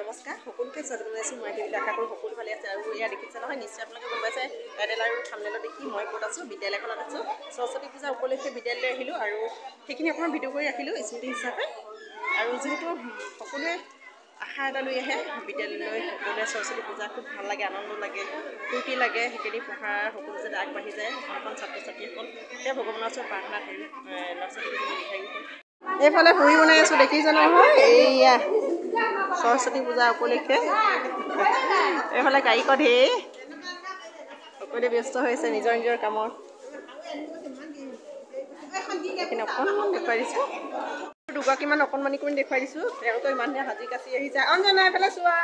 নমস্কাৰ সকলোকে স্বাগতম জনাইছোঁ। মই টিভিত আশা কৰোঁ সকলো ভালে আছে। আৰু এয়া দেখিছে নহয়, নিশ্চয় আপোনালোকে গম পাইছে টাইটেল আৰু থাম্বনেইলত দেখি মই ক'ত আছোঁ, বিদ্যালয়খনত আছোঁ। সৰস্বতী পূজা উপলক্ষে বিদ্যালয়লৈ আহিলোঁ আৰু সেইখিনি অকণমান ভিডিঅ' কৰি ৰাখিলোঁ স্মৃতি হিচাপে। আৰু যিহেতু সকলোৱে আশা এটা লৈ আহে বিদ্যালয়লৈ, সকলোৱে সৰস্বতী পূজা খুব ভাল লাগে, আনন্দ লাগে, ফূৰ্তি লাগে, সেইখিনি পঢ়াৰ সকলো যাতে আগবাঢ়ি যায় এখন ছাত্ৰ ছাত্ৰীসকল, সেয়া ভগৱানৰ ওচৰত প্ৰাৰ্থনা কৰোঁ। ল'ৰা ছোৱালীকেইজনী দীৰ্ঘায়ু হয়। এইফালে পুৰি বনাই আছোঁ, দেখিছে নহয়, এইয়া সৰস্বতী পূজা উপলক্ষে। এইফালে কাৰিকৰ ঢেৰ, সকলোৱে ব্যস্ত হৈছে নিজৰ নিজৰ কামত। এইখিনি অকণমান দেখুৱাই দিছোঁ, দুগৰাকীমান অকণমানি কৰি দেখুৱাই দিছোঁ। তেওঁলোকে ইমান ধুনীয়া সাজি কাচি আহিছে। অঞ্জনা এইফালে চোৱা,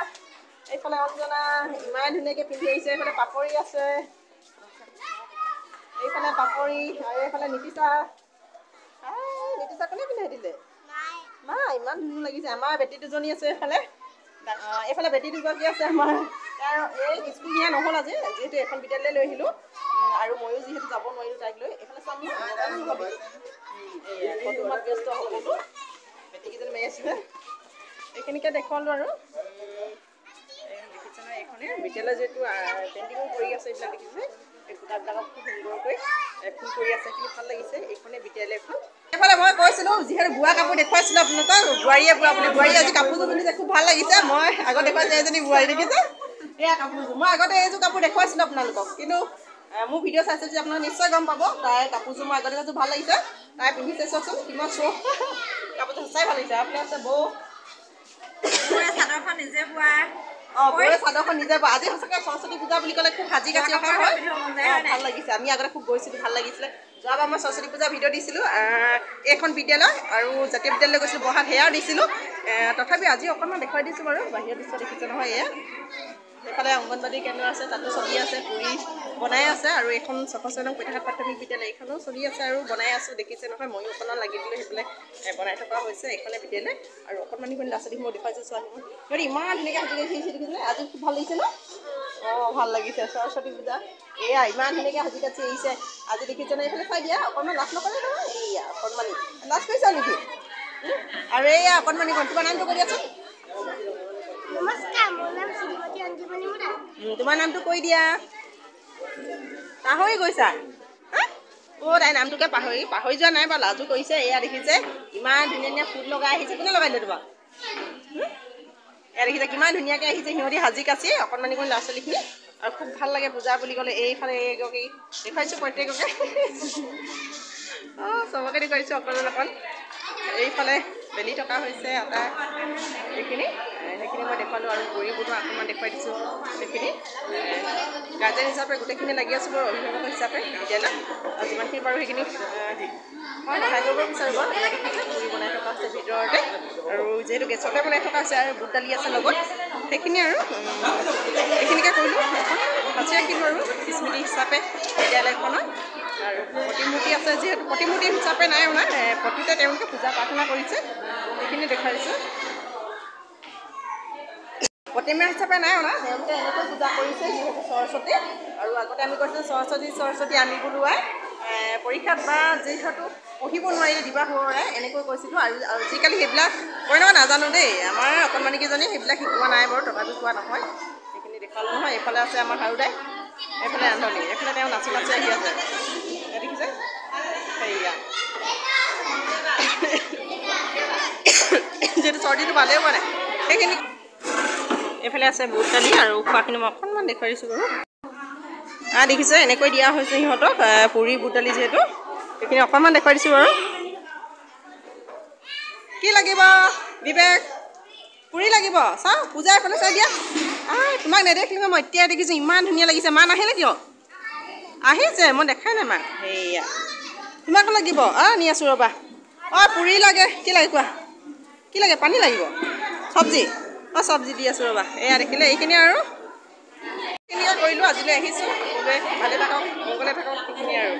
এইফালে অঞ্জনা ইমান ধুনীয়াকৈ পিন্ধি আহিছে। এইফালে পাপৰি আছে, এইফালে পাপৰি আৰু এইফালে নীতিশা। নীতিশা কোনে পিন্ধাই দিলে? মা ইমান ধুনীয়া লাগিছে। আমাৰ বেটি দুজনী আছে এইফালে, এইফালে বেটি দুগৰাকী আছে আমাৰ। আৰু এই স্কুল নিয়া নহ'ল আজি, যিহেতু এখন বিদ্যালয়লৈ লৈ আহিলোঁ আৰু ময়ো যিহেতু যাব নোৱাৰিলোঁ তাইক লৈ। এইফালে চাম ফটোমাত ব্যস্ত সকলো, বেটিকেইজনী মাৰি আছিলে। এইখিনিকে দেখুৱালোঁ আৰু দেখিছে নহয় এইখনে বিদ্যালয়, যিহেতু পেইণ্টিঙো কৰি আছে, এইবিলাক দেখিছে, এই খুঁটাবিলাকক খুব সুন্দৰকৈ ফুল কৰি আছে, সেইখিনি ভাল লাগিছে। এইখনে বিদ্যালয়খন। এইফালে মই কৈছিলোঁ যিহেতু বোৱা কাপোৰ দেখুৱাইছিলোঁ আপোনালোকক, বোৱাৰীয়ে বোৱা বুলি, বোৱাৰীয়ে আজি কাপোৰযোৰ পিন্ধিছে, খুব ভাল লাগিছে। মই আগত দেখুৱাইছোঁ এজনী বোৱাৰী, দেখিছে এয়া কাপোৰযোৰ। মই আগতে এইযোৰ কাপোৰ দেখুৱাইছিলোঁ আপোনালোকক, কিন্তু মোৰ ভিডিঅ' চাইছে যে আপোনালোকে নিশ্চয় গম পাব। তাইৰ কাপোৰযোৰ মই আগতে দেখুৱাইছোঁ, ভাল লাগিছে তাই পিন্ধিছে। চাওকচোন কিমান শ্ব' কাপোৰযোৰ, সঁচাই ভাল লাগিছে। আপোনাৰ আছে বৌ চাদৰখন নিজে বোৱা। অঁ, বৌয়ে চাদৰখন নিজে বোৱা। আজি সঁচাকৈ সৰস্বতী পূজা বুলি ক'লে খুব সাজি কাচি অহা হয়, ভাল লাগিছে। আমি আগতে খুব গৈছিলোঁ, ভাল লাগিছিলে। যোৱাবাৰ মই সৰস্বতী পূজা ভিডিঅ' দিছিলোঁ এইখন বিদ্যালয় আৰু জাতীয় বিদ্যালয়লৈ গৈছিলোঁ বহাত, সেয়াও দিছিলোঁ। তথাপি আজি অকণমান দেখুৱাই দিছোঁ বাৰু। বাহিৰৰ দৃশ্য দেখিছে নহয়, এয়া সেইফালে অংগনবাদী কেন্দ্ৰ আছে, তাতো চলি আছে, পুৰি বনাই আছে। আৰু এইখন 606 নং পৈতাঘাট প্ৰাথমিক বিদ্যালয়, এইখনো চলি আছে আৰু বনাই আছোঁ, দেখিছে নহয়। ময়ো অকণমান লাগি দিলোঁ, সেইফালে বনাই থকা হৈছে এইখনে বিদ্যালয়। আৰু অকণমানি ল'ৰা ছোৱালীসমূহ দেখুৱাইছোঁ, ছোৱালীসমূহ সিহঁতি ইমান ধুনীয়াকৈ সাজি কাচি আহিছে, দেখিছেনে? আজি খুব ভাল লাগিছে ন? অঁ, ভাল লাগিছে সৰস্বতী পূজা। এয়া ইমান ধুনীয়াকৈ সাজি কাচি আহিছে আজি, দেখিছে নহয়। এইফালে চাই দিয়া, অকণমান লাজ নকৰে নহয়, এইয়া অকণমানি লাজ কৰিছা নেকি? আৰু এইয়া অকণমানি, তোমাৰ নামটো কৈ দিয়াচোন। নমস্কাৰ, মোৰ নাম শ্ৰীমতী অঞ্জুমণি মুদা। তোমাৰ নামটো কৈ দিয়া, পাহৰি গৈছা? অ', তাই নামটোকে পাহৰি পাহৰি যোৱা নাই বাৰু, লাজো কৰিছে। এয়া দেখিছে ইমান ধুনীয়া ধুনীয়া ফুল লগাই আহিছে। কোনে লগাই দিলে তোমাক? এয়া দেখিছে কিমান ধুনীয়াকৈ আহিছে সিহঁতি সাজি কাচি, অকণমানি কৰি ল'ৰা ছোৱালীখিনি। আৰু খুব ভাল লাগে পূজা বুলি ক'লে। এইফালে এইগৰাকী দেখুৱাইছোঁ প্ৰত্যেককে, অঁ চবকে দেখুৱাইছোঁ অকণমান অকণ। এইফালে বেলি থকা হৈছে আটা, এইখিনি সেইখিনি মই দেখুৱালোঁ। আৰু পুৰি বনোৱা অকণমান দেখুৱাই দিছোঁ সেইখিনি। গাৰ্জেন হিচাপে গোটেইখিনি লাগি আছোঁ বাৰু, অভিভাৱক হিচাপে বিদ্যালয়ত আৰু যিমানখিনি পাৰোঁ সেইখিনি মই সহায় কৰিব বিচাৰোঁ বাৰু। এয়া দেখিছে পুৰি বনাই থকা হৈছে ভিতৰতে, আৰু যিহেতু গেছতে বনাই থকা হৈছে আৰু বুট দালি আছে লগত, সেইখিনি আৰু এইখিনিকে কৰিলোঁ, সাঁচি ৰাখিলোঁ আৰু স্মৃতি হিচাপে বিদ্যালয়খনত। আৰু প্ৰতিমূৰ্তি আছে, যিহেতু প্ৰতিমূৰ্তি হিচাপে নাই অনা, প্ৰতিতে তেওঁলোকে পূজা প্ৰাৰ্থনা কৰিছে, সেইখিনি দেখুৱাইছোঁ। প্ৰতিমা হিচাপে নাই অনা, তেওঁলোকে এনেকৈ পূজা কৰিছে যিহেতু সৰস্বতী। আৰু আগতে আমি কৈছিলোঁ সৰস্বতী সৰস্বতী আমি বোলোৱাই পৰীক্ষাত বা যিহেতু পঢ়িব নোৱাৰিলে দিবা সোঁৱৰাই এনেকৈ কৈছিলোঁ। আৰু আজিকালি সেইবিলাক কয় নহয় নাজানো দেই, আমাৰ অকণমানিকেইজনী সেইবিলাক শিকোৱা নাই বাৰু, তথাপি কোৱা নহয়। সেইখিনি দেখুৱালোঁ নহয়। এইফালে আছে আমাৰ হাৰুদাই, এইফালে ৰান্ধনী, এইফালে তেওঁ নাচি নাচি আহি আছে, দেখিছে সেয়া। যিহেতু চৰ্দিটো ভালেই হোৱা নাই সেইখিনি। এইফালে আছে বুট দালি আৰু খোৱাখিনি মই অকণমান দেখুৱাই দিছোঁ বাৰু। দেখিছে এনেকৈ দিয়া হৈছে সিহঁতক পুৰি বুট দালি, যিহেতু সেইখিনি অকণমান দেখুৱাই দিছোঁ বাৰু। কি লাগিব বিবেক? পুৰি লাগিব? চাওঁ পূজা এইফালে চাই দিয়া। তোমাক নেদেখিলোঁ মই, এতিয়া দেখিছোঁ, ইমান ধুনীয়া লাগিছে। মা নাহিলে কিয়? আহিছে, মই দেখাই নাই মাক। সেয়া তোমাকো লাগিব? নি আছোঁ ৰ'বা। অঁ পুৰি লাগে, কি লাগে কোৱা? কি লাগে? পানী লাগিব? চব্জি? অঁ চব্জি দি আছোঁ ৰ'বা। এয়া দেখিলে এইখিনি আৰু এইখিনিকে কৰিলোঁ। আজিলৈ আহিছোঁ, সকলোৱে ভালে থাকক, মংগলে থাকক, সেইখিনি আৰু।